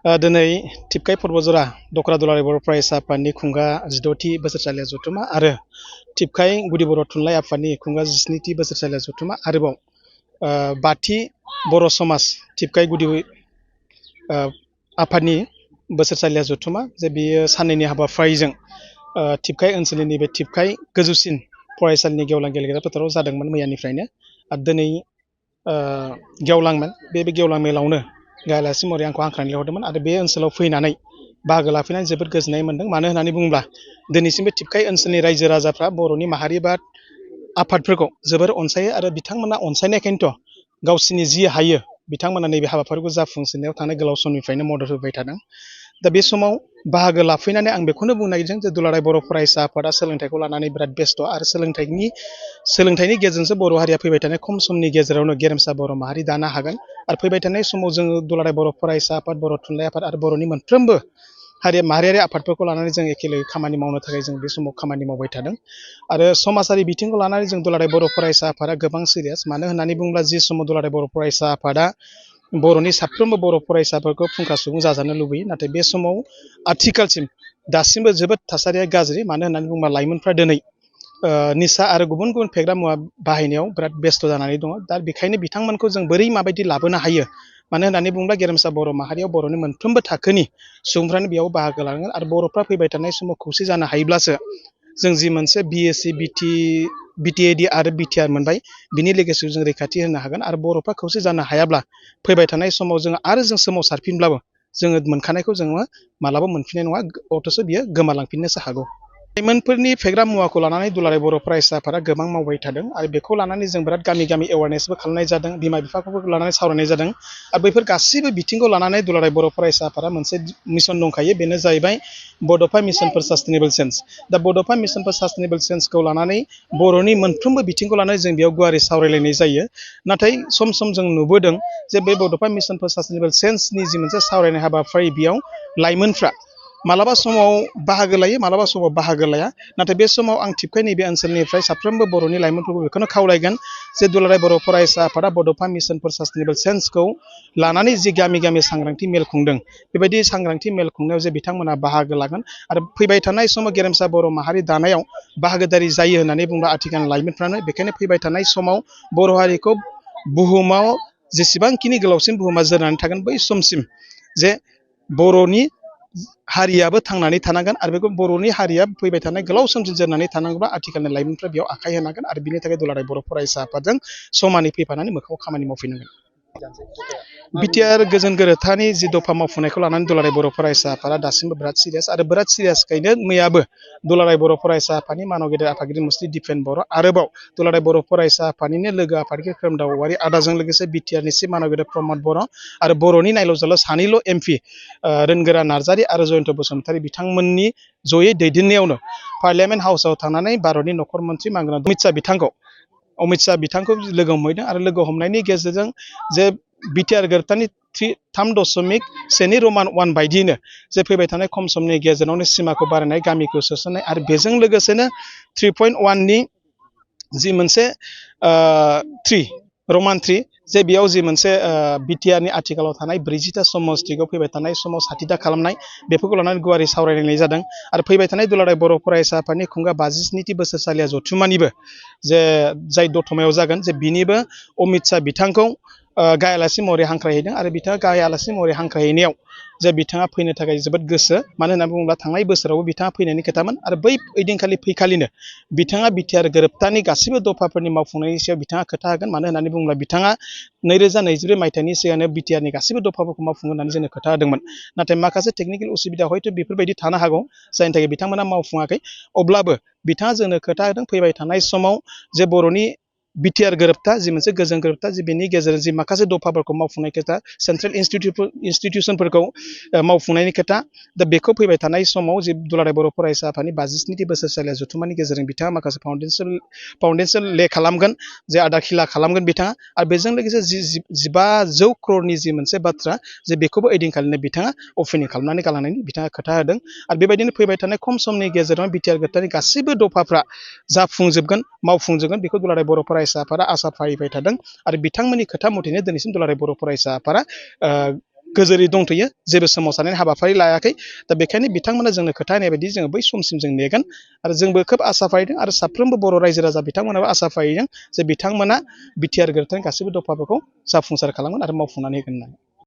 दिनै टिपकाय पर्बजरा दखरा दुलाराय बर' फरायसा आफादनि खुंगा 16थि बोसोरसालिया जथुमा आरो टिपकाय गुदि बर' थुनलाइ आफादनि खुंगा 17थि बोसोरसालिया जथुमा आरोबाव 5थि बर' समाज टिपकाय गुदि आफादनि बोसोरसालिया जथुमा जे बियो साननैनि हाबाफारिजों टिपकाय ओनसोलनि बे टिपकाय गोजौसिन फरायसालिनि गेवलां गेलेग्रा फोथाराव जादोंमोन मैयानिफ्रायनो आरो दिनै गेवलांमोन बे गेवलां मेलावनो गायालासि महरै आंखौ हांख्रायनानै लिंहरदोंमोन आरो बे ओनसोलाव फैनानै बाहागो लाफैनानै जोबोद गोजोननाय मोन्दों। मानो होननानै बुङोब्ला दिनैसिमबो टिपकाय ओनसोलनि रायजो राजाफ्रा बर'नि माहारि बा आफादफोरखौ जोबोर अनसायो आरो बिथांमोना अनसायनायखायनोथ' गावसिनि जि हायो बिथांमोना नैबे हाबाफारिखौ जाफुंसारनायाव थानाय गोलाव समनिफ्रायनो मदद होबाय थादों। दा बे समाव बाहागो लाफैनानै आं बेखौनो बुंनो नागिरदों जे दुलाराय बर' फरायसा आफादा सोलोंथाइखौ लानानै बिराद बेस्थ' आरो सोलोंथाइनि गेजेरजोंसो बर' हारिया फैबाय थानाय खम समनि गेजेरावनो गेरेमसा बर' माहारि दानो हागोन आरो फैबाय थानाय समाव जोङो दुलाराय बर' फरायसा आफाद बर' थुनलाइ आफाद आरो बर'नि मोनफ्रोमबो माहारियारि आफादफोरखौ लानानै जों एखेलगे खामानि मावनो थाखाय जों बे समाव खामानि मावबाय थादों आरो समाजारि बिथिंखौ लानानै जों दुलाराय बर' फरायसा आफादा गोबां सिरियास। मानो होननानै बुङोब्ला जि समाव दुलाराय बर' फरायसा आफादा बर'नि साफ्रोमबो बर' फरायसाफोरखौ फुंखा सुबुं जाजानो लुबैयो, नाथाय बे समाव आथिखालसिम दासिमबो जोबोद थासारिया गाज्रि। मानो होननानै बुङोब्ला लाइमोनफ्रा दिनै निसा आरो गुबुन गुबुन फेग्रा मुवा बाहायनायाव बिराद बेस्थ' जानानै दङ। दा बेखायनो बिथांमोनखौ जों बोरै माबायदि लाबोनो हायो, मानो होननानै बुङोब्ला गेरेमसा बर' माहारियाव बर'नि मोनफ्रोमबो थाखोनि सुबुंफ्रानो बेयाव बाहागो लागोन आरो बर'फ्रा फैबाय थानाय समाव खौसे जानो हायोब्लासो जों जि मोनसे बिएससि बिटिएडि आरो बिटिआर मोनबाय बिनि लेगेसिखौ जों रैखाथि होनो हागोन आरो बर'फ्रा खौसे जानो हायाब्ला फैबाय थानाय समाव जोङो आरो जों सोमावसारफिनब्लाबो जोङो मोनखानायखौ जोङो मालाबा मोनफिननाय नङा, अथ'स' बियो गोमालांफिननोसो हागौ। लाइमोनफोरनि फेग्रा मुवाखौ लानानै दुलाराय बर' फरायसा आफादा गोबां मावबाय थादों आरो बेखौ लानानै जों बिराद गामि गामि एवारनेसबो खालामनाय जादों, बिमा बिफाफोरखौ लानानै सावरायनाय जादों आरो बैफोर गासैबो बिथिंखौ लानानै दुलाराय बर' फरायसा आफादा मोनसे मिशन दंखायो, बेनो जाहैबाय बड'फा मिशन फर सास्टेनेबल चेन्ज। दा बड'फा मिशन फर सास्टेनेबल चेन्जखौ लानानै बर'नि मोनफ्रोमबो बिथिंखौ लानानै जों बेयाव गुवारै सावरायलायनाय जायो। नाथाय सम सम जों नुबोदों जे बे बड'फा मिशन फर सास्टेनेबल चेन्जनि जि मोनसे सावरायनाय हाबाफारि बेयाव लाइमोनफ्रा मालाबा समाव बाहागो लायो, मालाबा समाव बाहागो लाया। नाथाय बे समाव आं टिपकाय नैबे ओनसोलनिफ्राय साफ्रोमबो बर'नि लाइमोनफोरखौ बेखौनो खावलायगोन जे दुलाराय बर' फरायसा आफादा बड'फा मिशन फर सास्टेनेबल चेन्जखौ लानानै जि गामि गामि सांग्रांथि मेल खुंदों, बेबायदि सांग्रांथि मेल खुंनायाव जे बिथांमोना बाहागो लागोन आरो फैबाय थानाय समाव गेरेमसा बर' माहारि दानायाव बाहागोदारि जायो होननानै बुंब्ला आथिखालनि लाइमोनफ्रानो बेखायनो फैबाय थानाय समाव बर' हारिखौ बुहुमाव जेसेबांखिनि गोलावसिन बुहुमा जोरनानै थागोन बै समसिम जे बर'नि हारियाबो थांनानै थानांगोन आरो बेखौ बर'नि हारिया फैबाय थानाय गोलाव समसिम जोरनानै थानांगौब्ला आथिखालनि लाइमोनफ्रा बेयाव आखाइ होनांगोन आरो बिनि थाखाय दुलाराय बर' फरायसा आफादजों समानै फैफानानै मोखाङाव खामानि मावफैनांगोन। बिटिआर गोजोन गोरोबथानि जि दफा मावफुंनायखौ लानानै दुलाराय बर' फरायसा आफादा दासिमबो बिराद सिरियासखायनो मैयाबो दुलाराय बर' फरायसा आफादनि मानाव गेदेर आफादगिरि मुस्रि दिपेन बर' आरोबाव दुलाराय बर' फरायसा आफादनिनो लोगो आफादगिरि खोरोमदाव औवारि आदाजों लोगोसे बिटिआरनि चिफ मानाव गेदेर प्रमद बर' आरो बर'नि नायल' जाल' सानैल' एमपि रोनगोरा नार्जारि आरो जयन्त बसुमतारी बिथांमोननि जयै दैदेननायावनो पार्लियामेन्ट हाउसाव थांनानै भारतनि नखर मन्त्रि मानगोनां अमित शाह बिथांखौ लोगो हमहैदों आरो लोगो हमनायनि गेजेरजों जे बिटिआर गोरोबथानि 3.1 रमान 1 बायदियैनो जे फैबाय थानाय खम समनि गेजेरावनो सिमाखौ बारायनाय, गामिखौ सोसननाय आरो बेजों लोगोसेनो 3.1नि जि मोनसे रमान 3 जे बेयाव जि मोनसे बिटिआरनि आथिखालाव थानाय 40टा समस्तिखौ फैबाय थानाय समाव 60टा खालामनाय, बेफोरखौ लानानै गुवारै सावरायलायनाय जादों आरो फैबाय थानाय दुलाराय बर' फरायसा आफादनि खुंगा 57थि बोसोरसालिया जथुमानिबो जे जाय दतमायाव जागोन जे बिनिबो अमित शाह बिथांखौ गाहाय महरै हांख्रायहैदों आरो बिथाङा गाहाय आलासि महरै हांख्रायहैनायाव जे बिथाङा फैनो थाखाय जोबोद गोसो। मानो होननानै बुङोब्ला थांनाय बोसोरावबो बिथाङा फैनायनि खोथामोन आरो बै ओइदिनखालि फैखालिनो बिथाङा बिटिआर गोरोबथानि गासैबो दफाफोरनि मावफुंनायनि सायाव बिथाङा खोथा होगोन। मानो होननानै बुङोब्ला बिथाङा 2022 मायथाइनि सिगांनो बिटिआरनि गासैबो दफाफोरखौ मावफुंगोन होननानै जोंनो खोथा होदोंमोन। नाथाय माखासे टेकनिकेल उसुबिदा हयथ' बेफोरबायदि थानो हागौ जायनि थाखाय बिथांमोना मावफुङाखै। अब्लाबो बिथाङा जोंनो खोथा होदों फैबाय थानाय समाव जे बर'नि बिटिआर गोरोबथा जि मोनसे गोजोन गोरोबथा जि बेनि गेजेरजों जि माखासे दफाफोरखौ मावफुंनाय खोथा, सेन्ट्रेल इन्स्टिटिउसनफोरखौ मावफुंनायनि खोथा, दा बेखौ फैबाय थानाय समाव जि दुलाराय बर' फरायसा आफादनि 57थि बोसोरसालिया जथुमानि गेजेरजों बिथाङा माखासे फाउन्डेसन ले खालामगोन, जे आदा खिला खालामगोन बिथाङा आरो बेजों लोगोसे 1500 crore जि मोनसे बाथ्रा जे बेखौबो ओइदिनखालिनो बिथाङा अपेनिं खालामनानै गालांनायनि बिथाङा खोथा होदों आरो बेबायदिनो फैबाय थानाय खम समनि गेजेराव बिटिआर गोरोबथानि गासैबो दफाफ्रा जाफुंजोबगोन, मावफुंजोबगोन, बेखौ दुलाराय बर' फरायसा आफादा आसा फारिबाय थादों आरो बिथांमोननि खोथा मथेनो दिनैसिम दुलाराय बर' फरायसा आफादा गोजोरै दंथ'यो जेबो सोमावसारनायनि हाबाफारि लायाखै दा बेखायनो बिथांमोना जोंनो खोथा होनाय बायदि जोङो बै समसिम जों नेगोन आरो जोंबो खोब आसा फारिदों आरो साफ्रोमबो बर' रायजो राजा बिथांमोनाबो आसा फारिदों जे बिथांमोना बिटिआर गोरोबथानि गासैबो दफाफोरखौ जाफुंसार खालामगोन आरो मावफुंनानै होगोन होननानै